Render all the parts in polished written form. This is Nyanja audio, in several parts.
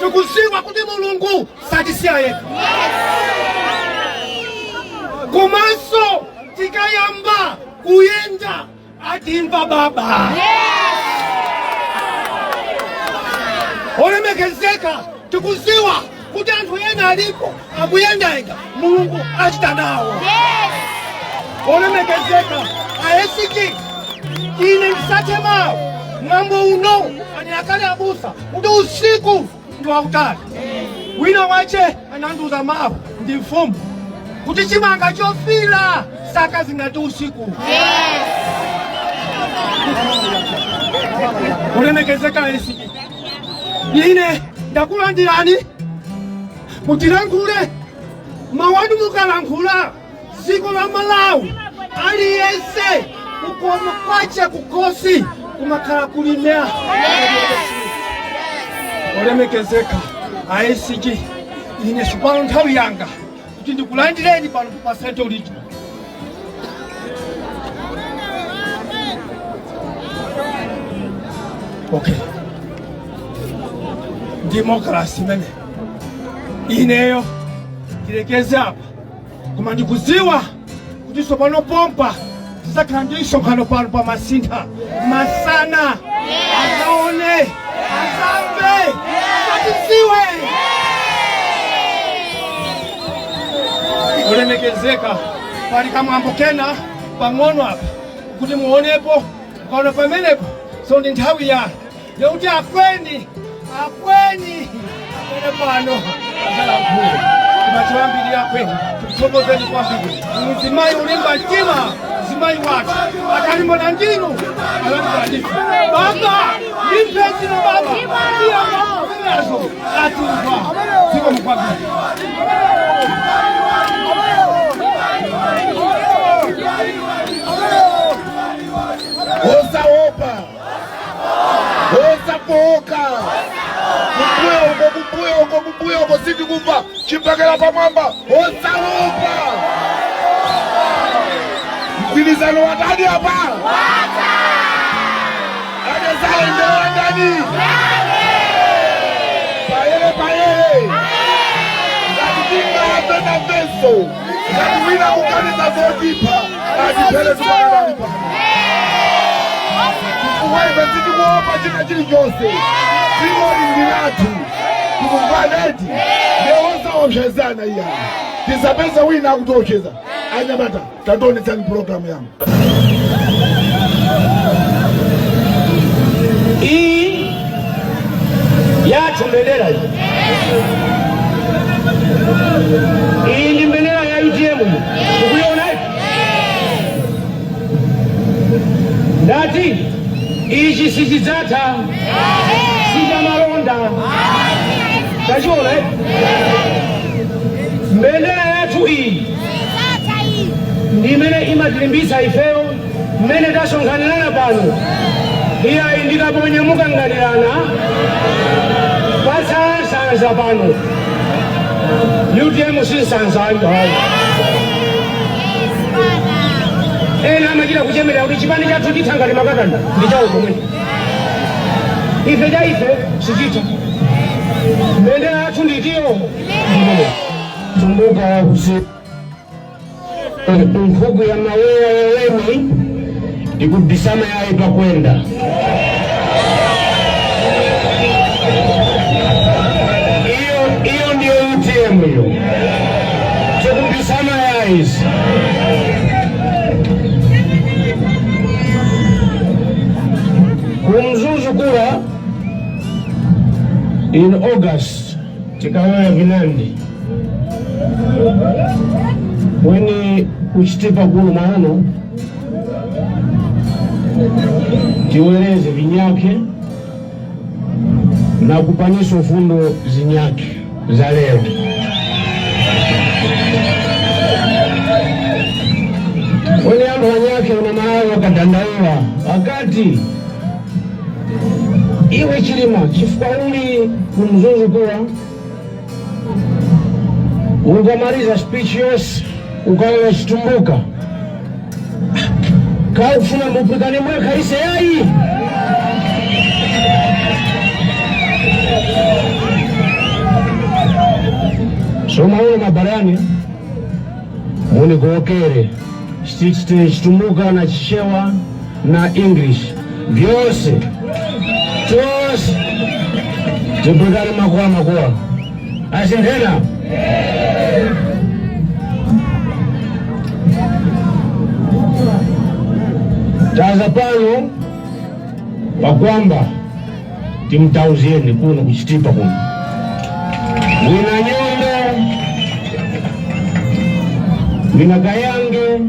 Tikuziwa kuti Mulungu satisiya yekha. Komanso tikayamba kuyenda atimva baba. Olemekezeka, tikuziwa kuti anthu ena alipo akuyendayenda, Mulungu achita nawo. Olemekezeka a SG, ine ndisathe mawu. Mwambo uno anena kale abusa kuti usiku ndi wautali. Wina wache anandiuza mawu ndi mfumu kuti chimanga chofira sakazinga ndi usiku. Olemekezeka a SG, ine ndakulandirani mutilankhule mawu anu. Mukalankhula, dziko la Malawi aliyense kukoma kwacha kukhosi kumakhala kulimea. Olemekezeka a SG, ine sipano nthawi yanga kuti ndikulandireni pano pa Central Region. Okay, democracy imene ineyo ndilekeze apa, koma ndikuziwa kuti tsopano pompa tizakhala ndi msonkhano pano pa Masintha masana, azaone, azamve, atiziwe. Olemekezeka, pali kamwambo kena pang'ono apa kuti muonepo ukaona pamenepo. So ndi nthawi yanu yakuti akweni akweni abwere pano azalankhule. Koma choyambirira, akweni, tikuthokozeni kwambiri. Mzimayi ulimba mtima, mzimayi wathu akalimbana ndinu alankhula ndife. Baba ndimpezino, baba iyazo atimva zikomo kwambiri. Osaopa, osafoka. Kumbuyo uko, kumbuyo uko, kumbuyo uko, sitikumva. Chipakela pamwamba. Osaopa. Mgwirizano watani apa adezaendewa ndani? Payere payere, ngati tingamve namvenso, ngati wina kuganiza zotipa, atiphere tupakanali pano, chifukwa ife sitikuopa china chilichonse. Dzikoli ndi lathu, tikumvaneti? Ndiwosaopsezana iya, tisapeze wina akutiopseza. Anyamata, tationetsani pulogalamu yanu. Iyi yathu mbendera iyi, iyi ndi mbendera ya UTM. Ukuiona ipi? Ndati ichi sichidzatha, sichamalonda. Tachiona ipi mbendera yathu iyi? Ndi imene imatilimbitsa ifeyo mmene tasonkhanirana pano. Iyayi, ndikaponya mukanganirana patsansanza pano. UTM sinsanza ayi. Ena amachita kuchemerera kuti chipani chathu chitha ngati makatani. Ndi chawo komwe, ife cha ife sichitha. Mbendera yathu nditiyo tumbuka wakusi nkhuku ya maweya yowemi ikubisama yayi pakwenda. Iyo iyo ndiyo UTM iyo, tikubisama yayi. Kumzuzu kula in August tikawaya vinandi weni kuchitipa kuno maono tiwereze vinyake na kupaniso fundo zinyake za lero. Weni anthu anyake una Malawi wakadandaula wakati iwe Chilima, chifukwa uli kumzuzu kula, ukamaliza speech yonse ukaona chitumbuka kaufuna mupikane mwekha ise yayi. Abalani munikokere Chitumbuka na Chichewa na English vyose chose tipikane makuwa makuwa asintena. Taza pano pakwamba timtauzieni kuno kuchitipa kuno wina Nyondo, wina Kayange.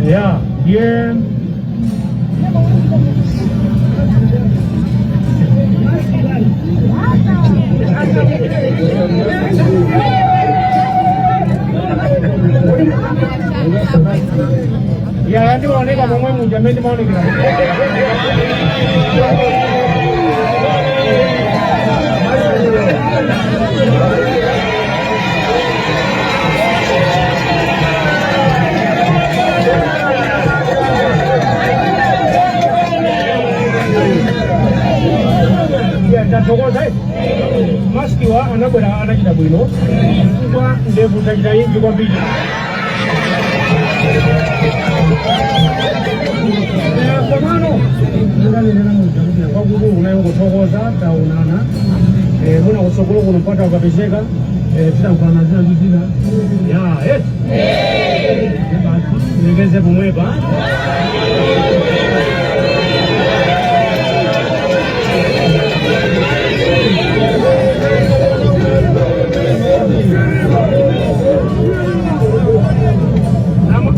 Yeah. Ya, ndimaoneka momwe munja amene ndimaonekera. Tathokoza. Maskiwa anabwera, anachita bwino chifukwa ndevu zachita imvi kwambiri. Komano ndanenera muja kuti kwakukulu kunayo kuthokoza, taonana. Muna kutsogolo kuno mpata ukapezeka, titankhulana zina ndi zina. Ya, yes, basi tilekeze pomwepa.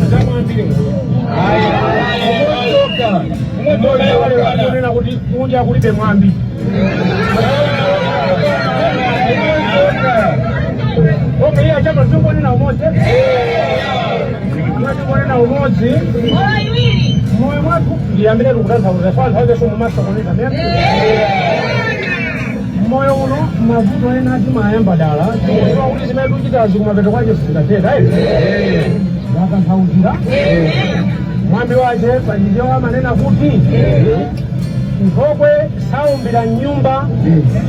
Zamwambire kunena kuti kunja kulibe mwambi. Okay, iya chama tingonena umodzi, tingonena umodzi moyo mwathu. Ndiyambire kutanthauza fa anthu ake somumasokoneza mene moyo uno mavuto ena timayamba dala tikudziwa kuti zimene tikuchitazi kumapeto kwake sizingatheka. Ndakanthauzira mwambi wache pachichewa amanena kuti nkhokwe saumbira nyumba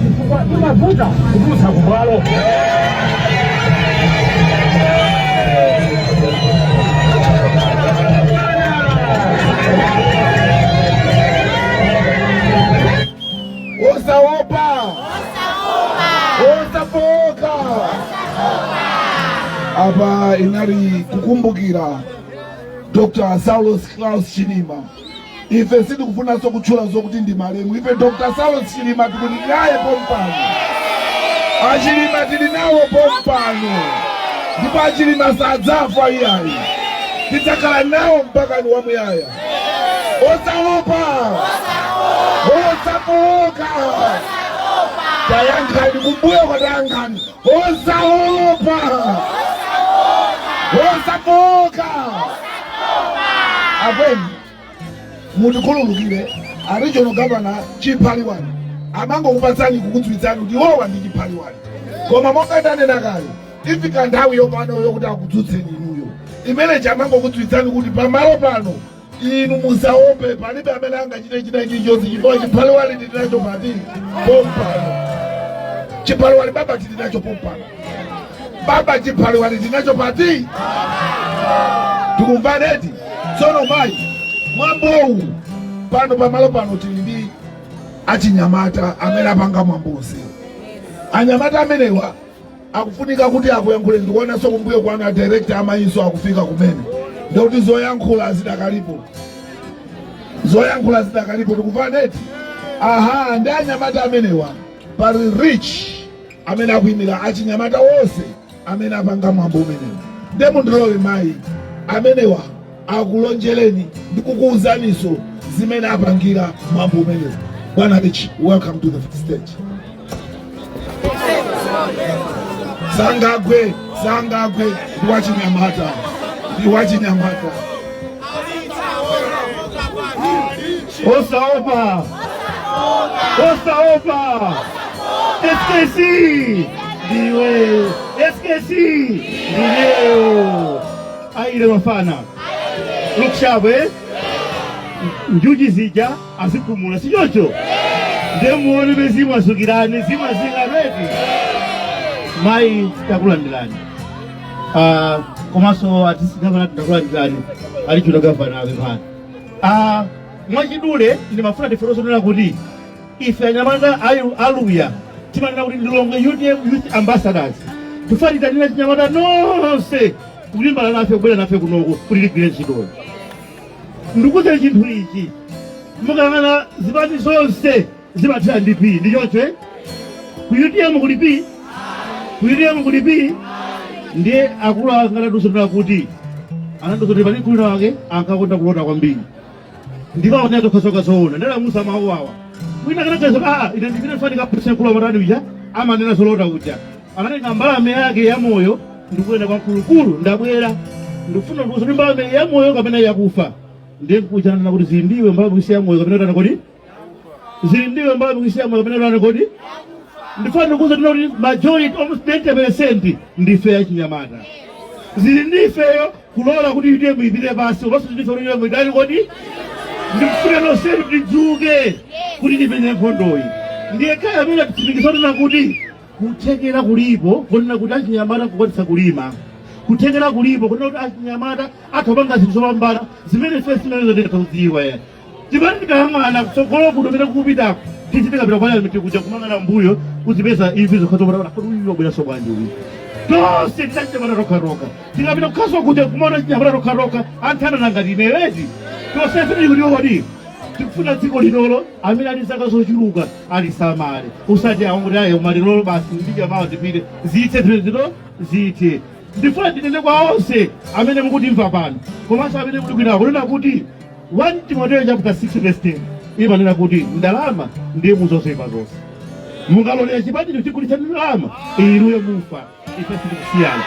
chifukwa imavuta kutulutsa kubwalo. Osaopa, osafoka. Apa inali kukumbukira Dr. Saulos Klaus Chilima. Ife sitikufunanso kutchula zokuti ndi malemu. Ife Dr. Saulos Chilima tikuti naye pompano. Achilima tili nawo pompano, ndipo Achilima sadzafa iyayi, tidzakhala nawo mpaka ni wamuyaya. Osaopa, osafoka. Tayankhani kumbuyo kwa, tayankhani. Osaopa, osafoka. Akweni, mutikhululukire, a regional governor Chiphaliwani amangokupatsani kukudziwitsani kuti iwowa ndi Chiphaliwani, koma monga ndanena kale, ifika nthawi yopano yokuti akudzutseni inuyo. Imene chamangokudziwitsani kuti pamalo pano inu musaope, palibe amene angachite china chilichonse chifukwa Chiphaliwani tili nacho pati? Pompano. Chiphaliwani baba tili nacho pompano. Baba, Chiphaliwani tili nacho pati? Tikumvaneti? Tsono mayi, mwambowu pano pamalo pano tili ndi achinyamata amene apanga mwambozi. Anyamata amenewa akufunika kuti akuyankhule. Ndikuonanso kumbuyo kwanu a director amayinso akufika kumene. Ndikuti zoyankhula zidakalipo, zoyankhula zidakalipo. Tikuvana eti? Aha, ndi anyamata amenewa. Pali Rich amene akuyimira achinyamata wonse amene apanga mwambo umenewu. Nde mundilole mayi amenewa akulonjereni ndi kukuwuzaninso zimene apangira mwambo umenewu. Bwana Rich, welcome to the stage. Sangagwe, sangagwe, ndi wachinyamata, ndi wachinyamata. Osaopa, osaopa, SKC ndiwe, SKC ndineyo. Aile mafana, look sharp, eh? Njuchi zija azipumula, si choncho? Ndiye muone bezimu asukirani zimazika ready. Mayi, takulandirani. Ah, komanso atisi gavana, takulandirani. Ali chuta gavana apemphani. Ah, mwachidule ndimafuna tifotokozere kuti ife anyamata aluya timanena kuti Lilongwe UTM Youth Ambassadors, tifanitanira chinyamata nonse kulimbana nafe, kubwera nafe kunoko kuti tigwire ntchitoyo. Ndikuze chinthu ichi, mukayang'ana zipani zonse zimathera ndi P, ndi choncho, eh? Ku UTM kuli P? Ku UTM kuli P? Ndiye akulu angatadusonera kuti anandiuza kuti pali mkulu wake ankakonda kulota kwambiri, ndipo aonera zokhazoka zoona. Ndalamusa mawu awa, wina kanagaza, "Ah, ine ndipite fanika mkulu amatani uja amanena zolota uja." Anatenga mbalame yake ya moyo ndikuyenda kwa mkulukulu, "Ndabwera, ndikufuna ndiuze kuti mbalame ya moyo kapena yakufa?" Ndiye mkuja ananena kuti, "Zili ndiwe, mbalame kuisiya moyo kapena tani kodi? Zili ndiwe, mbalame kuisiya moyo kapena tani kodi?" Ndifuna ndikuuze kuti majority, almost 90%, ndife yachinyamata. Zili ndifeyo kulola kuti UTM ipite pasi, komanso ndife kuti UTM idali kodi. Ndikufuna nonsenu tidzuke kuti tipenye nkhondoyi. Ndiye kaya amene atitsimikiza tuna kuti kuthekera kulipo kunena kuti achinyamata kukwanitsa kulima, kuthekera kulipo kunena kuti achinyamata akhapanga zinthu zopambana zimene ife simenezo tikakudziwa ya. Timati tikayang'ana kutsogolo kuno kumene kukupitako, tisi tikapita kwa parliament kuja kumang'ana mbuyo kuzipeza imvi zokhazopada, kodi uyu wabweranso bwanji uyu? Tonse tidachinyamata tokhatokha. Tikapita kukhaso kuja kumaona chinyamata tokhatokha, anthu anana ngati inewezi. Tonsefe tili kuti kodi tikufuna dziko linolo, amene ali zaka zochuluka alisamale, usati awanguti ayo malilolo basi, ndidya mawa tipite zithe zimene zito zithe. Ndifuna ndinene kwa onse amene mukutimva pano komanso amene muli kwinawo kunena kuti 1 Timoteo chapter 6 verse 10 imanena kuti ndalama ndiye muzu wa zoyipa zonse. Mungalolera chipanicho chigulitsa ndalama, inuyo mufa. Ife sitikusiyani,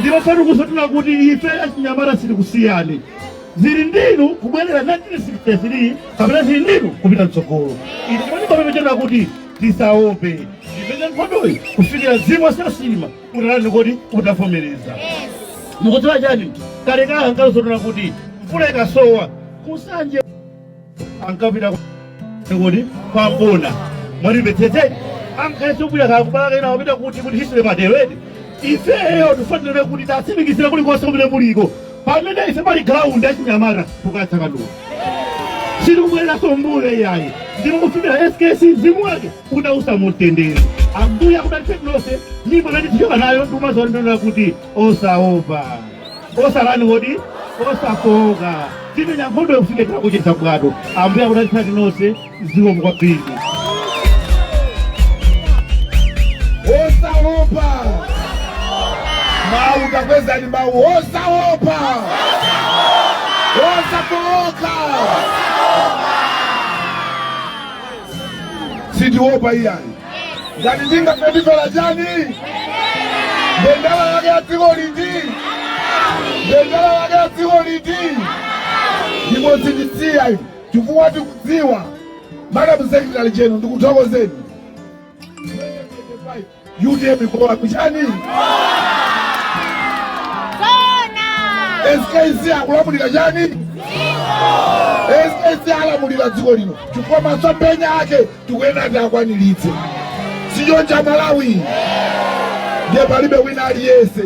ndipo fatikusotera kuti ife achinyamata sitikusiyani. Zili ndinu kubwerera 1963 kapena zili ndinu kupita mtsogolo. Ine timatikomepechera kuti tisaope, tipeze nkhondoyi kufikira mzimu wasasima utalani kodi utavomereza. Mukudziwa chani? Kalekale ankalosotera kuti mvula ikasowa kusanje ankapita kuti kwambona mwatimvetsetse, ankhaesubwira kakubala ena wapita kuti history materedi. Ifeyo tifanire kuti tatsimikizira kulikonse kumene muliko, pamene ife pali ground achinyamata tukatsakanduka, sitikubwereranso mbuyo iyayi, ndipo kufikira SKC mzimu wake udausa mumtendere. Ambuye akudalitse nonse. Nyimbo imene tichoka nayo ndikumazoonera kuti osaopa, osalani kodi, osafoka, timenya nkhondo yokufikira kucheza bwato. Ambuye akudalitseni nonse, zikomo kwambiri. Osaopa, mawu, takwezani mawu, osaopa, osafoka. Sitiopa iyayi. Ngati tingafe tifera chani? Mbendera yake ya dziko liti? Mbendera yake ya dziko liti? Ndipo sitisiya ife chifukwa tikudziwa. Madam Secretary General, ndikuthokozeni. 2025 UTM ikulowa kuchani? SKC akulamulira chani? SKC alamulira dziko lino chifukwa masomphenya ake tikuyenera tiakwaniritse, sichoncha Malawi? Ndiye palibe wina aliyense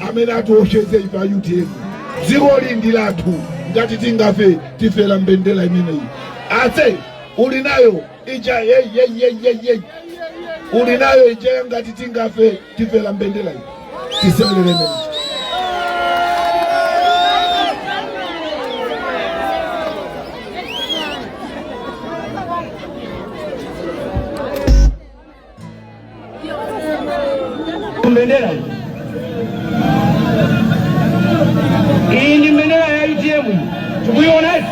amene atiopseze ife a UTM. Dziko li ndi lathu. Ngati tingafe tifera mbendera imeneyi. Ase uli nayo ija? Ye ye ye ye ye, uli nayo ija? Ngati tingafe tifera mbendera iyi. Tisemerere imeneyi. Mbendera iyi. Iyi ndi mbendera ya UTM iyi. Tikuiona eti?